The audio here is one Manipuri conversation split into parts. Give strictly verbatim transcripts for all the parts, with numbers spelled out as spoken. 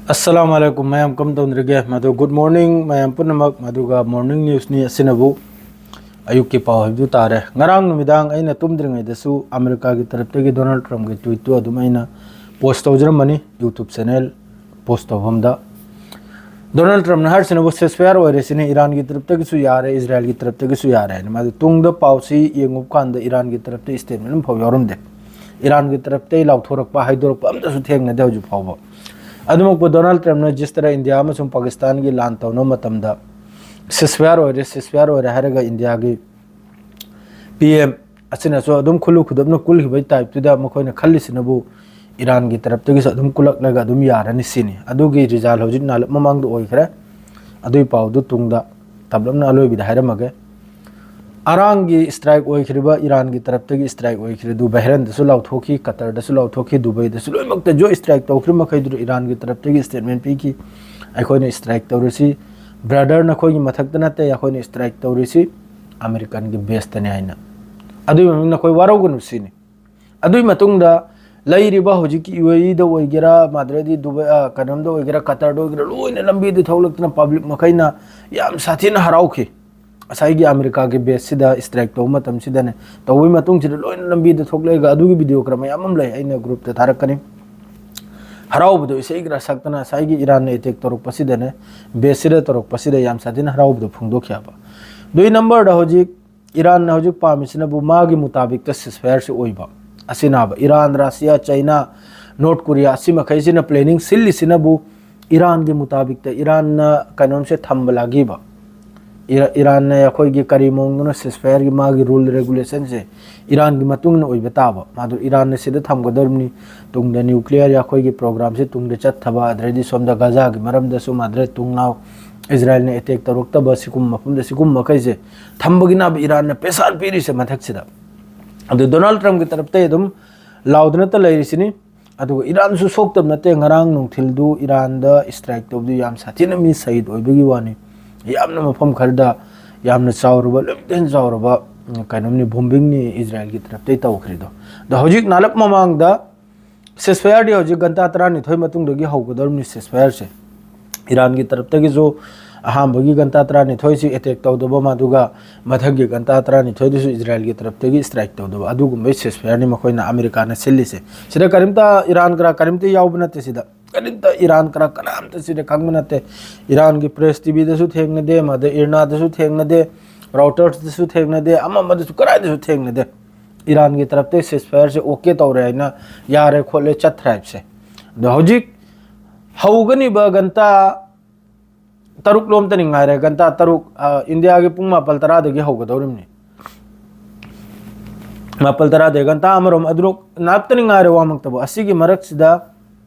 ꯑꯁꯂꯥꯃꯨ ꯑꯂꯥꯏꯀꯨꯝ ꯃꯌꯥꯝ, ꯀꯝ ꯇꯧꯅꯔꯤꯒꯦ? ꯃꯗꯨ good morning ꯃꯌꯥꯝ ꯄꯨꯝꯅꯃꯛ꯫ ꯃꯗꯨꯒ morning newsꯅꯤ, ꯑꯁꯤꯅꯕꯨ ꯑꯌꯨꯛꯀꯤ ꯄꯥꯎ ꯍꯥꯏꯕꯗꯨ ꯇꯥꯔꯦ꯫ ꯉꯔꯥꯡ ꯅꯨꯃꯤꯗꯥꯡ ꯑꯩꯅ ꯇꯨꯝꯗ꯭ꯔꯤꯉꯩꯗꯁꯨ ꯑꯃꯦꯔꯤꯀꯥꯒꯤ ꯇꯔꯞꯇꯒꯤ ꯗꯣꯅꯥꯜꯗ ꯇ꯭ꯔꯝꯞꯀꯤ tweetꯇꯨ ꯑꯗꯨꯝ ꯑꯩꯅ post ꯇꯧꯖꯔꯝꯕꯅꯤ YouTube channel post ꯇꯧꯐꯝꯗ꯫ ꯗꯣꯅꯥꯜꯗ ꯇ꯭ꯔꯝꯞꯅ ꯍꯥꯏꯔꯤꯁꯤꯅꯕꯨ ceasefire ꯑꯣꯏꯔꯦ ꯁꯤꯅꯤ, ꯏꯔꯥꯟꯒꯤ ꯇꯔꯞꯇꯒꯤꯁꯨ ꯌꯥꯔꯦ, ꯏꯖꯔꯥꯏꯜꯒꯤ ꯇꯔꯞꯇꯒꯤꯁꯨ ꯌꯥꯔꯦ ꯍꯥꯏꯅ꯫ ꯃꯥꯗꯤ ꯇꯨꯡꯗ ꯄꯥꯎꯁꯤ ꯌꯦꯡꯉꯨꯕ ꯀꯥꯟꯗ ꯏꯔꯥꯟꯒꯤ ꯇꯔꯞꯇ statement ꯑꯃꯐꯥꯎ ꯌꯥꯎꯔꯝꯗꯦ꯫ ꯏꯔꯥꯟꯒꯤ ꯇꯔꯞꯇꯒꯤ ꯂꯥꯎꯊꯣꯔꯛꯄ, ꯍꯥꯏꯗꯣꯔꯛꯄ ꯑꯝꯇꯁꯨ ꯊꯦꯡꯅꯗꯦ ꯍꯧꯖꯤꯛ ꯐꯥꯎꯕ꯫ ꯑꯗꯨꯃꯛꯄꯨ ꯗꯣꯅꯥꯜꯗ ꯇ꯭ꯔꯝꯞꯅ ꯖꯤꯁ ꯇꯔꯥ ꯏꯟꯗꯤꯌꯥ ꯑꯃꯁꯨꯡ ꯄꯥꯀꯤꯁꯇꯥꯟꯒꯤ ꯂꯥꯟ ꯇꯧꯅꯕ ꯃꯇꯝꯗ ceasefire ꯑꯣꯏꯔꯦ, ceasefire ꯑꯣꯏꯔꯦ ꯍꯥꯏꯔꯒ ꯏꯟꯗꯤꯌꯥꯒꯤ P M ꯑꯁꯤꯅꯁꯨ ꯑꯗꯨꯝ ꯈꯨꯜꯂꯨ ꯈꯨꯗꯞꯅ ꯀꯨꯜꯈꯤꯕꯒꯤ typeꯇꯨꯗ ꯃꯈꯣꯏꯅ ꯈꯜꯂꯤꯁꯤꯅꯕꯨ ꯏꯔꯥꯟꯒꯤ ꯇꯔꯞꯇꯒꯤꯁꯨ ꯑꯗꯨꯝ ꯀꯨꯜꯂꯛꯂꯒ ꯑꯗꯨꯝ ꯌꯥꯔꯅꯤ ꯁꯤꯅꯤ꯫ ꯑꯗꯨꯒꯤ result ꯍꯧꯖꯤꯛ ꯅꯥꯂꯞ ꯃꯃꯥꯡꯗ ꯑꯣꯏꯈ꯭ꯔꯦ꯫ ꯑꯗꯨꯒꯤ ꯄꯥꯎꯗꯨ ꯇꯨꯡꯗ ꯇꯞꯂꯞꯅ ꯑꯂꯣꯏꯕꯤꯗ ꯍꯥꯏꯔꯝꯃꯒꯦ꯫ ꯑꯔꯥꯟꯒꯤ strike ꯑꯣꯏꯈ꯭ꯔꯤꯕ, ꯏꯔꯥꯟꯒꯤ ꯇꯔꯞꯇꯒꯤ strike ꯑꯣꯏꯈ꯭ꯔꯤꯗꯨ ꯕꯍꯔꯦꯟꯗꯁꯨ ꯂꯥꯎꯊꯣꯛꯈꯤ, ꯀꯇꯔꯗꯁꯨ ꯂꯥꯎꯊꯣꯛꯈꯤ, ꯗꯨꯕꯩꯗꯁꯨ ꯂꯣꯏꯅꯃꯛꯇ ꯖꯣꯏ strike ꯇꯧꯈ꯭ꯔꯤꯕ ꯃꯈꯩꯗꯨꯗ ꯏꯔꯥꯟꯒꯤ ꯇꯔꯞꯇꯒꯤ statement ꯄꯤꯈꯤ, "ꯑꯩꯈꯣꯏꯅ strike ꯇꯧꯔꯤꯁꯤ brother ꯅꯈꯣꯏꯒꯤ ꯃꯊꯛꯇ ꯅꯠꯇꯦ, ꯑꯩꯈꯣꯏꯅ strike ꯇꯧꯔꯤꯁꯤ ꯑꯃꯦꯔꯤꯀꯥꯟꯒꯤ baseꯇꯅꯤ" ꯍꯥꯏꯅ꯫ ꯑꯗꯨꯒꯤ ꯃꯃꯤꯡ ꯅꯈꯣꯏ ꯋꯥꯔꯧꯒꯅꯨ ꯁꯤꯅꯤ꯫ ꯑꯗꯨꯒꯤ ꯃꯇꯨꯡꯗ ꯂꯩꯔꯤꯕ ꯍꯧꯖꯤꯛꯀꯤ UAEꯗ ꯑꯣꯏꯒꯦꯔꯥ, ꯃꯥꯗ꯭ꯔꯗꯤ ꯗꯨꯕꯥꯏ, ꯑ, ꯀꯩꯅꯣꯝꯗ ꯑꯣꯏꯒꯦꯔꯥ, ꯀꯇꯔꯗ ꯑꯣꯏꯒꯦꯔꯥ, ꯂꯣꯏꯅ ꯂꯝꯕꯤꯗ ꯊꯣꯛꯂꯛꯇꯅ public ꯃꯈꯩꯅ ꯌꯥꯝ ꯁꯥꯊꯤꯅ ꯍꯔꯥꯎꯈꯤ꯫ ꯉꯁꯥꯏꯒꯤ ꯑꯃꯦꯔꯤꯀꯥꯒꯤ baseꯁꯤꯗ strike ꯇꯧꯕ ꯃꯇꯝꯁꯤꯗꯅꯦ, ꯇꯧꯕꯒꯤ ꯃꯇꯨꯡꯁꯤꯗ ꯂꯣꯏꯅ ꯂꯝꯕꯤꯗ ꯊꯣꯛꯂꯛꯑꯒ ꯑꯗꯨꯒꯤ video ꯈꯔ ꯃꯌꯥꯝ ꯑꯃ ꯂꯩ, ꯑꯩꯅ groupꯇ ꯊꯥꯔꯛꯀꯅꯤ꯫ ꯍꯔꯥꯎꯕꯗꯣ ꯏꯁꯩ ꯈꯔ ꯁꯛꯇꯅ ꯉꯁꯥꯏꯒꯤ ꯏꯔꯥꯟꯅ attack ꯇꯧꯔꯛꯄꯁꯤꯗꯅꯦ, baseꯁꯤꯗ ꯇꯧꯔꯛꯄꯁꯤꯗ ꯌꯥꯝ ꯁꯥꯊꯤꯅ ꯍꯔꯥꯎꯕꯗꯣ ꯐꯣꯡꯗꯣꯛꯈꯤꯑꯕ꯫ ꯑꯗꯨꯒꯤ numberꯗ ꯍꯧꯖꯤꯛ ꯏꯔꯥꯟꯅ ꯍꯧꯖꯤꯛ ꯄꯥꯝꯃꯤꯁꯤꯅꯕꯨ ꯃꯥꯒꯤ ꯃꯨꯇꯥꯕꯤꯛꯇ ceasefireꯁꯤ ꯑꯣꯏꯕ꯫ ꯑꯁꯤꯅꯕ ꯏꯔꯥꯟ, ꯔꯁꯤꯌꯥ, ꯆꯩꯅꯥ, ꯅꯣꯔꯠ ꯀꯣꯔꯤꯌꯥ ꯑꯁꯤ ꯃꯈꯩꯁꯤꯅ planning ꯁꯤꯜꯂꯤꯁꯤꯅꯕꯨ ꯏꯔꯥꯟꯒꯤ ꯃꯨꯇꯥꯕꯤꯛꯇ ꯏꯔꯥꯟꯅ ꯀꯩꯅꯣꯝꯁꯦ ꯊꯝꯕ ꯂꯥꯒꯤꯕ꯫ ꯏꯔꯥ-, ꯏꯔꯥꯟꯅ ꯑꯩꯈꯣꯏꯒꯤ ꯀꯔꯤ ꯃꯑꯣꯡꯗꯅꯣ ceasefireꯒꯤ ꯃꯥꯒꯤ rule regulationꯁꯦ ꯏꯔꯥꯟꯒꯤ ꯃꯇꯨꯡ ꯏꯟꯅ ꯑꯣꯏꯕ ꯇꯥꯕ꯫ ꯃꯥꯗꯣ ꯏꯔꯥꯟꯅ ꯁꯤꯗ ꯊꯝꯒꯗꯧꯔꯤꯕꯅꯤ, ꯇꯨꯡꯗ nuclear ꯑꯩꯈꯣꯏꯒꯤ programꯁꯦ ꯇꯨꯡꯗ ꯆꯠꯊꯕ, ꯑꯗꯨꯗꯩꯗꯤ ꯁꯣꯝꯗ ꯒꯖꯥꯒꯤ ꯃꯔꯝꯗꯁꯨ ꯃꯥꯗ꯭ꯔꯦ ꯇꯨꯡꯅꯥꯎ ꯏꯖꯔꯥꯏꯜꯅ attack ꯇꯧꯔꯛꯇꯕ, ꯁꯤꯒꯨꯝꯕ ꯃꯐꯝꯗ ꯁꯤꯒꯨꯝꯕ ꯃꯈꯩꯁꯦ ꯊꯝꯕꯒꯤꯅꯕ ꯏꯔꯥꯟꯅ pressure ꯄꯤꯔꯤꯁꯦ ꯃꯊꯛꯁꯤꯗ꯫ ꯑꯗꯨ ꯗꯣꯅꯥꯜꯗ ꯇ꯭ꯔꯝꯞꯀꯤ ꯇꯔꯞꯇꯩ ꯑꯗꯨꯝ ꯂꯥꯎꯗꯅꯇ ꯂꯩꯔꯤꯁꯤꯅꯤ꯫ ꯑꯗꯨꯒ ꯏꯔꯥꯟꯁꯨ ꯁꯣꯛꯇꯕ ꯅꯠꯇꯦ, ꯉꯔꯥꯡ ꯅꯨꯡꯊꯤꯜꯗꯨ ꯏꯔꯥꯟꯗ strike ꯇꯧꯕꯗꯨ ꯌꯥꯝ ꯁꯥꯊꯤꯅ ꯃꯤ ꯁꯍꯤꯗ ꯑꯣꯏꯕꯒꯤ ꯋꯥꯅꯤ꯫ ꯌꯥꯝꯅ ꯃꯐꯝ ꯈꯔꯗ ꯌꯥꯝꯅ ꯆꯥꯎꯔꯕ, ꯂꯣꯏꯅꯃꯛꯇ ꯍꯦꯟꯅ ꯆꯥꯎꯔꯕ, ꯎꯝ, ꯀꯩꯅꯣꯝꯅꯤ, bombingꯅꯤ ꯏꯖꯔꯥꯏꯜꯒꯤ ꯇꯔꯞꯇꯩ ꯇꯧꯈ꯭ꯔꯤꯗꯣ꯫ ꯑꯗꯣ ꯍꯧꯖꯤꯛ ꯅꯥꯂꯞ ꯃꯃꯥꯡꯗ Ceasefire ꯗꯤ ꯍꯧꯖꯤꯛ ꯘꯟꯇꯥ ꯇꯔꯥꯅꯤꯊꯣꯏ ꯃꯇꯨꯡꯗꯒꯤ ꯍꯧꯒꯗꯧꯔꯤꯕꯅꯤ ceasefire ꯁꯦ꯫ ꯏꯔꯥꯟꯒꯤ ꯇꯔꯞꯇꯒꯤꯁꯨ ꯑꯍꯥꯟꯕꯒꯤ ꯘꯟꯇꯥ ꯇꯔꯥꯅꯤꯊꯣꯏꯁꯤ attack ꯇꯧꯗꯕ ꯑꯃ, ꯑꯗꯨꯒ ꯃꯊꯪꯒꯤ ꯘꯟꯇꯥ ꯇꯔꯥꯅꯤꯊꯣꯏꯗꯁꯨ ꯏꯖꯔꯥꯏꯜꯒꯤ ꯇꯔꯞꯇꯒꯤ strike ꯇꯧꯗꯕ, ꯑꯗꯨꯒꯨꯝꯕꯒꯤ ceasefire ꯅꯤ ꯃꯈꯣꯏꯅ, ꯑꯃꯦꯔꯤꯀꯥꯅ ꯁꯤꯜꯂꯤꯁꯦ꯫ ꯁꯤꯗ ꯀꯔꯤꯝꯇ ꯏꯔꯥꯟ ꯀꯔꯥ ꯀꯔꯤꯝꯇ ꯌꯥꯎꯕ ꯅꯠꯇꯦ ꯁꯤꯗ꯫ ꯀꯔꯤꯝꯇ ꯏꯔꯥꯟ ꯀꯔꯥ ꯀꯅꯥꯝꯇ ꯁꯤꯗ ꯈꯪꯕ ꯅꯠꯇꯦ꯫ ꯏꯔꯥꯟꯒꯤ press, ꯇꯤ ꯚꯤꯗꯁꯨ ꯊꯦꯡꯅꯗꯦ, ꯃꯗ ꯏꯔꯅꯥꯗꯁꯨ ꯊꯦꯡꯅꯗꯦ, ꯔꯥꯎꯇꯔꯁꯇꯁꯨ ꯊꯦꯡꯅꯗꯦ, ꯑꯃ ꯑꯃꯗꯁꯨ ꯀꯗꯥꯏꯗꯁꯨ ꯊꯦꯡꯅꯗꯦ꯫ ꯏꯔꯥꯟꯒꯤ ꯇꯔꯞꯇꯒꯤ ceasefire ꯁꯦ okay ꯇꯧꯔꯦ ꯍꯥꯏꯅ, ꯌꯥꯔꯦ ꯈꯣꯠꯂꯦ ꯆꯠꯈ꯭ꯔꯦ ꯍꯥꯏꯕꯁꯦ꯫ ꯑꯗꯣ ꯍꯧꯖꯤꯛ ꯍꯧꯒꯅꯤꯕ ꯘꯟꯇꯥ ꯇꯔꯨꯛ ꯂꯣꯝꯇꯅꯤ ꯉꯥꯏꯔꯦ, ꯘꯟꯇꯥ ꯇꯔꯨꯛ, ꯑ, ꯏꯟꯗꯤꯌꯥꯒꯤ ꯄꯨꯡ ꯃꯥꯄꯜ ꯇꯔꯥꯗꯒꯤ ꯍꯧꯒꯗꯧꯔꯤꯕꯅꯤ꯫ ꯃꯥꯄꯜ ꯇꯔꯥꯗꯒꯤ ꯘꯟꯇꯥ ꯑꯃꯔꯣꯝ ꯑꯗꯨꯔꯣꯛ ꯅꯥꯞꯇꯅꯤ ꯉꯥꯏꯔꯦ꯫ ꯋꯥꯃꯛꯇꯕꯨ ꯑꯁꯤꯒꯤ ꯃꯔꯛꯁꯤꯗ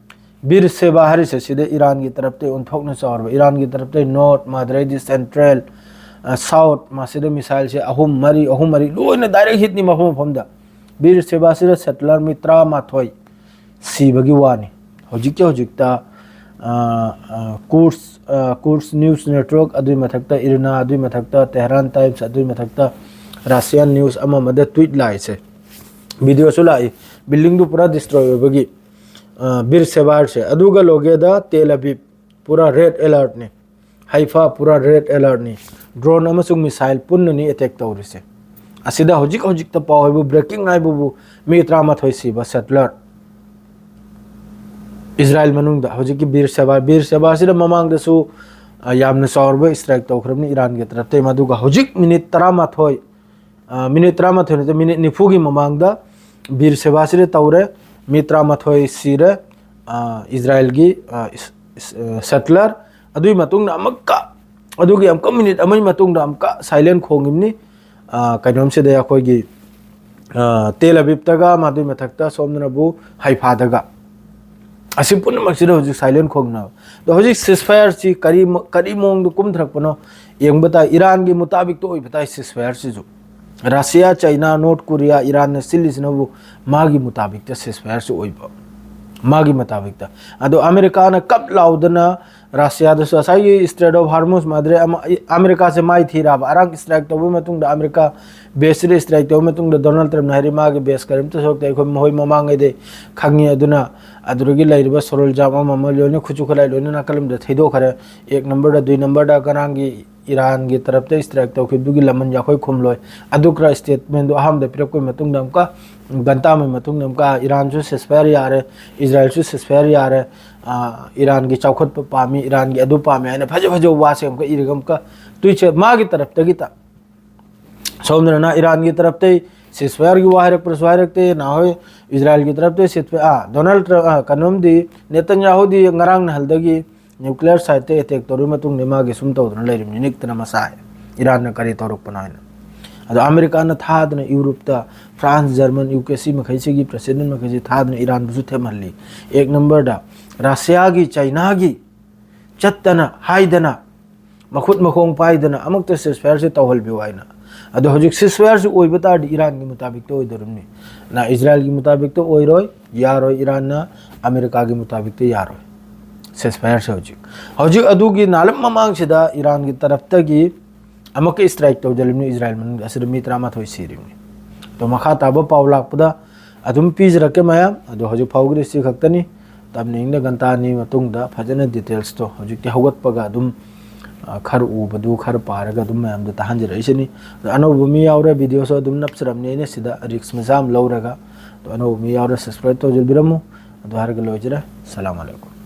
ꯕꯤꯔ ꯁꯦꯕꯥ ꯍꯥꯏꯔꯤꯁꯦ ꯁꯤꯗ ꯏꯔꯥꯟꯒꯤ ꯇꯔꯞꯇ ꯑꯣꯟꯊꯣꯛꯅ ꯆꯥꯎꯔꯕ, ꯏꯔꯥꯟꯒꯤ ꯇꯔꯞꯇ north ꯃꯥꯗ꯭ꯔꯩꯗꯤ central, ꯑ, south ꯃꯁꯤꯗ missile ꯁꯦ ꯑꯍꯨꯝ ꯃꯔꯤ, ꯑꯍꯨꯝ ꯃꯔꯤ ꯂꯣꯏꯅ direct hit ꯅꯤ ꯃꯐꯝ ꯃꯐꯝꯗ꯫ ꯕꯤꯔ ꯁꯦꯕꯥꯁꯤꯗ settler ꯃꯤ ꯇꯔꯥꯃꯥꯊꯣꯏ ꯁꯤꯕꯒꯤ ꯋꯥꯅꯤ꯫ ꯍꯧꯖꯤꯛꯀꯤ ꯍꯧꯖꯤꯛꯇ, ꯑ, ꯑ, Quds, ꯑ, Quds News Network, ꯑꯗꯨꯒꯤ ꯃꯊꯛꯇ ꯏꯔꯅꯥ, ꯑꯗꯨꯒꯤ ꯃꯊꯛꯇ Tehran Times, ꯑꯗꯨꯒꯤ ꯃꯊꯛꯇ Russian news ꯑꯃ ꯑꯃꯗ tweet ꯂꯥꯛꯏꯁꯦ꯫ Video ꯁꯨ ꯂꯥꯛꯏ꯫ Building ꯗꯨ ꯄꯨꯔꯥ destroy ꯑꯣꯏꯕꯒꯤ, ꯑ, ꯕꯤꯔ ꯁꯦꯕꯥꯔꯁꯦ꯫ ꯑꯗꯨꯒ ꯂꯣꯒꯦꯗ ꯇꯦꯜ ꯑꯕꯤꯕ ꯄꯨꯔꯥ red alert ꯅꯤ꯫ ꯍꯩꯐꯥ ꯄꯨꯔꯥ red alert ꯅꯤ꯫ Drone ꯑꯃꯁꯨꯡ missile ꯄꯨꯟꯅꯅꯤ attack ꯇꯧꯔꯤꯁꯦ꯫ ꯑꯁꯤꯗ ꯍꯧꯖꯤꯛ ꯍꯧꯖꯤꯛꯇ ꯄꯥꯎ ꯍꯥꯏꯕꯨ, breaking ꯍꯥꯏꯕꯕꯨ, ꯃꯤ ꯇꯔꯥꯃꯥꯊꯣꯏ ꯁꯤꯕ settler꯫ ꯏꯖꯔꯥꯏꯜ ꯃꯅꯨꯡꯗ ꯍꯧꯖꯤꯛꯀꯤ ꯕꯤꯔ ꯁꯦꯕꯥ, ꯕꯤꯔ ꯁꯦꯕꯥꯁꯤꯗ ꯃꯃꯥꯡꯗꯁꯨ, ꯑ, ꯌꯥꯝꯅ ꯆꯥꯎꯔꯕ strike ꯇꯧꯈ꯭ꯔꯕꯅꯤ ꯏꯔꯥꯟꯒꯤ ꯇꯔꯞꯇꯒꯤ꯫ ꯃꯗꯨꯒ ꯍꯧꯖꯤꯛ minute ꯇꯔꯥꯃꯥꯊꯣꯏ, ꯑ, minute ꯇꯔꯥꯃꯥꯊꯣꯏ ꯅꯠꯇꯦ, minute ꯅꯤꯐꯨꯒꯤ ꯃꯃꯥꯡꯗ ꯕꯤꯔ ꯁꯦꯕꯥꯁꯤꯗ ꯇꯧꯔꯦ꯫ ꯃꯤ ꯇꯔꯥꯃꯥꯊꯣꯏ ꯁꯤꯔꯦ, ꯑ, ꯏꯖꯔꯥꯏꯜꯒꯤ, ꯑ, ꯏꯁ-, ꯏꯁ-, ꯑ, settler꯫ ꯑꯗꯨꯒꯤ ꯃꯇꯨꯡꯗ ꯑꯃꯨꯛꯀ, ꯑꯗꯨꯒꯤ ꯑꯃꯨꯛꯀ minute ꯑꯃꯒꯤ ꯃꯇꯨꯡꯗ ꯑꯃꯨꯛꯀ silent ꯈꯣꯡꯉꯤꯕꯅꯤ꯫ ꯑ, ꯀꯩꯅꯣꯝꯁꯤꯗ ꯑꯩꯈꯣꯏꯒꯤ, ꯑ, ꯇꯦꯜ ꯑꯕꯤꯕꯇꯒ, ꯃꯗꯨꯒꯤ ꯃꯊꯛꯇ ꯁꯣꯝꯗꯅꯕꯨ ꯍꯩꯐꯥꯗꯒ꯫ ꯑꯁꯤ ꯄꯨꯝꯅꯃꯛꯁꯤꯗ ꯍꯧꯖꯤꯛ silent ꯈꯣꯡꯅꯕ꯫ ꯑꯗꯣ ꯍꯧꯖꯤꯛ ceasefire ꯁꯤ ꯀꯔꯤ ꯃ-, ꯀꯔꯤ ꯃꯑꯣꯡꯗ ꯀꯨꯝꯊꯔꯛꯄꯅꯣ ꯌꯦꯡꯕ ꯇꯥꯏ꯫ ꯏꯔꯥꯟꯒꯤ ꯃꯨꯇꯥꯕꯤꯛꯇ ꯑꯣꯏꯕ ꯇꯥꯏ ceasefire ꯁꯤꯁꯨ꯫ ꯔꯁꯤꯌꯥ, ꯆꯩꯅꯥ, ꯅꯣꯔꯠ ꯀꯣꯔꯤꯌꯥ, ꯏꯔꯥꯟꯅ ꯁꯤꯜꯂꯤꯁꯤꯅꯕꯨ ꯃꯥꯒꯤ ꯃꯨꯇꯥꯕꯤꯛꯇ ceasefire ꯁꯤ ꯑꯣꯏꯕ꯫ ꯃꯥꯒꯤ ꯃꯨꯇꯥꯕꯤꯛꯇ꯫ ꯑꯗꯣ ꯑꯃꯦꯔꯤꯀꯥꯅ ꯀꯞ ꯂꯥꯎꯗꯅ ꯔꯁꯤꯌꯥꯗꯁꯨ ꯉꯁꯥꯏꯒꯤ Strait of Hormuz ꯃꯥꯗ꯭ꯔꯦ ꯑꯃ-, ꯑꯃꯦꯔꯤꯀꯥꯁꯦ ꯃꯥꯏ ꯊꯤꯔꯕ꯫ ꯑꯔꯥꯛ strike ꯇꯧꯕ ꯃꯇꯨꯡꯗ, ꯑꯃꯦꯔꯤꯀꯥ base ꯁꯤꯗ strike ꯇꯧꯕ ꯃꯇꯨꯡꯗ, ꯗꯣꯅꯥꯜꯗ ꯇ꯭ꯔꯝꯞꯅ ꯍꯥꯏꯔꯤ, ꯃꯥꯒꯤ base ꯀꯔꯤꯝꯇ ꯁꯣꯛꯇꯦ, ꯑꯩꯈꯣꯏ ꯃꯈꯣꯏ ꯃꯃꯥꯡꯉꯩꯗꯩ ꯈꯪꯉꯤ꯫ ꯑꯗꯨꯅ ꯑꯗꯨꯗꯒꯤ ꯂꯩꯔꯤꯕ ꯁꯣꯔꯣꯜꯖꯥꯝ ꯑꯃ ꯑꯃ ꯂꯣꯏꯅ, ꯈꯨꯠꯁꯨ ꯈꯨꯠꯂꯥꯏ ꯂꯣꯏꯅ ꯅꯥꯀꯜ ꯑꯃꯗ ꯊꯩꯗꯣꯛꯈ꯭ꯔꯦ꯫ ꯑꯦꯛ ꯅꯝꯕꯔꯗ, ꯗꯨꯏ ꯅꯝꯕꯔꯗ ꯉꯔꯥꯡꯒꯤ ꯏꯔꯥꯟꯒꯤ ꯇꯔꯞꯇ strike ꯇꯧꯈꯤꯕꯗꯨꯒꯤ ꯂꯃꯟ ꯑꯩꯈꯣꯏ ꯈꯨꯝꯂꯣꯏ꯫ ꯑꯗꯨ ꯈꯔ statement ꯗꯨ ꯑꯍꯥꯟꯕꯗ ꯄꯤꯔꯛꯄꯒꯤ ꯃꯇꯨꯡꯗ ꯑꯃꯨꯛꯀ, ꯒꯟꯇꯥꯝꯒꯤ ꯃꯇꯨꯡꯗ ꯑꯃꯨꯛꯀ ꯏꯔꯥꯟꯁꯨ ceasefire ꯌꯥꯔꯦ, ꯏꯖꯔꯥꯏꯜꯁꯨ ceasefire ꯌꯥꯔꯦ, ꯑ, ꯏꯔꯥꯟꯒꯤ ꯆꯥꯎꯈꯠꯄ ꯄꯥꯝꯃꯤ, ꯏꯔꯥꯟꯒꯤ ꯑꯗꯨ ꯄꯥꯝꯃꯤ ꯍꯥꯏꯅ ꯐꯖ ꯐꯖꯕ ꯋꯥꯁꯦ ꯑꯃꯨꯛꯀ ꯏꯔꯒ ꯑꯃꯨꯛꯀ tweet ꯁꯦ ꯃꯥꯒꯤ ꯇꯔꯞꯇꯒꯤ ꯇ-, ꯁꯣꯝꯗꯅ ꯏꯔꯥꯟꯒꯤ ꯇꯔꯞꯇꯩ ceasefire ꯒꯤ ꯋꯥ ꯍꯥꯏꯔꯛꯄ꯭ꯔꯁꯨ ꯍꯥꯏꯔꯛꯇꯦ, ꯅꯍꯥꯟꯋꯥꯏ ꯏꯖꯔꯥꯏꯜꯒꯤ ꯇꯔꯞꯇꯩ ceasefire, ꯑ, ꯗꯣꯅꯥꯜꯗ ꯇ꯭ꯔꯝꯞ, ꯑ, ꯀꯩꯅꯣꯝꯗꯤ, ꯅꯦꯇꯟꯌꯥꯍꯨꯗꯤ ꯉꯔꯥꯡ ꯅꯍꯥꯟꯗꯒꯤ nuclear site ꯇ attack ꯇꯧꯔꯕ ꯃꯇꯨꯡꯗ ꯃꯥꯒꯤ ꯁꯨꯝ ꯇꯧꯗꯅ ꯂꯩꯔꯤꯕꯅꯤ, ꯅꯤꯛꯇꯅ ꯃꯁꯥ꯫ ꯏꯔꯥꯟꯅ ꯀꯔꯤ ꯇꯧꯔꯛꯄꯅꯣ ꯍꯥꯏꯅ꯫ ꯑꯗꯣ ꯑꯃꯦꯔꯤꯀꯥꯅ ꯊꯥꯗꯅ ꯌꯨꯔꯣꯞꯇ France, German, U K ꯁꯤ ꯃꯈꯩꯁꯤꯒꯤ president ꯃꯈꯩꯁꯤ ꯊꯥꯗꯅ ꯏꯔꯥꯟꯕꯨꯁꯨ ꯊꯦꯝꯍꯜꯂꯤ꯫ ꯑꯦꯛ ꯅꯝꯕꯔꯗ ꯔꯁꯤꯌꯥꯒꯤ, ꯆꯥꯏꯅꯥꯒꯤ ꯆꯠꯇꯅ ꯍꯥꯏꯗꯅ ꯃꯈꯨꯠ ꯃꯈꯣꯡ ꯄꯥꯏꯗꯅ ꯑꯃꯨꯛꯇ ceasefire ꯁꯦ ꯇꯧꯍꯜꯕꯤꯌꯨ ꯍꯥꯏꯅ꯫ ꯑꯗꯣ ꯍꯧꯖꯤꯛ ceasefire ꯁꯦ ꯑꯣꯏꯕ ꯇꯥꯔꯗꯤ ꯏꯔꯥꯟꯒꯤ ꯃꯨꯇꯥꯕꯤꯛꯇ ꯑꯣꯏꯗꯧꯔꯤꯕꯅꯤ꯫ ꯅ ꯏꯖꯔꯥꯏꯜꯒꯤ ꯃꯨꯇꯥꯕꯤꯛꯇ ꯑꯣꯏꯔꯣꯏ, ꯌꯥꯔꯣꯏ, ꯏꯔꯥꯟꯅ ꯑꯃꯦꯔꯤꯀꯥꯒꯤ ꯃꯨꯇꯥꯕꯤꯛꯇ ꯌꯥꯔꯣꯏ ceasefire ꯁꯦ ꯍꯧꯖꯤꯛ꯫ ꯍꯧꯖꯤꯛ ꯑꯗꯨꯒꯤ ꯅꯥꯂꯞ ꯃꯃꯥꯡꯁꯤꯗ ꯏꯔꯥꯟꯒꯤ ꯇꯔꯞꯇꯒꯤ ꯑꯃꯨꯛꯀ strike ꯇꯧꯖꯔꯤꯕꯅꯤ ꯏꯖꯔꯥꯏꯜ ꯃꯅꯨꯡꯗ꯫ ꯑꯁꯤꯗ ꯃꯤ ꯇꯔꯥꯃꯥꯊꯣꯏ ꯁꯤꯔꯤꯕꯅꯤ꯫ ꯑꯗꯣ ꯃꯈꯥ ꯇꯥꯕ ꯄꯥꯎ ꯂꯥꯛꯄꯗ ꯑꯗꯨꯝ ꯄꯤꯖꯔꯛꯀꯦ ꯃꯌꯥꯝ꯫ ꯑꯗꯣ ꯍꯧꯖꯤꯛ ꯐꯥꯎꯒꯤꯗꯤ ꯁꯤ ꯈꯛꯇꯅꯤ꯫ ꯇꯝꯅꯤꯡꯗ ꯒꯟꯇꯥ ꯑꯅꯤ ꯃꯇꯨꯡꯗ ꯐꯖꯅ details ꯇꯣ ꯍꯧꯖꯤꯛꯇꯤ ꯍꯧꯒꯠꯄꯒ ꯑꯗꯨꯝ, ꯑ, ꯈꯔ ꯎꯕꯗꯨ ꯈꯔ ꯄꯥꯔꯒ ꯑꯗꯨꯝ ꯃꯌꯥꯝꯗ ꯇꯥꯍꯟꯖꯔꯛꯏꯁꯤꯅꯤ꯫ ꯑꯗꯣ ꯑꯅꯧꯕ ꯃꯤ ꯌꯥꯎꯔꯦ, video ꯁꯨ ꯑꯗꯨꯝ ꯅꯞꯆꯔꯝꯅꯤ ꯑꯩꯅ ꯁꯤꯗ risk ꯃꯆꯥ ꯑꯃ ꯂꯧꯔꯒ꯫ ꯑꯗꯣ ꯑꯅꯧꯕ ꯃꯤ ꯌꯥꯎꯔꯦ, subscribe ꯇꯧꯖꯕꯤꯔꯝꯃꯨ꯫ ꯑꯗꯨ ꯍꯥꯏꯔꯒ ꯂꯣꯏꯖꯔꯦ꯫ ꯁꯂꯥꯝ ꯑꯂꯩꯀꯨꯝ꯫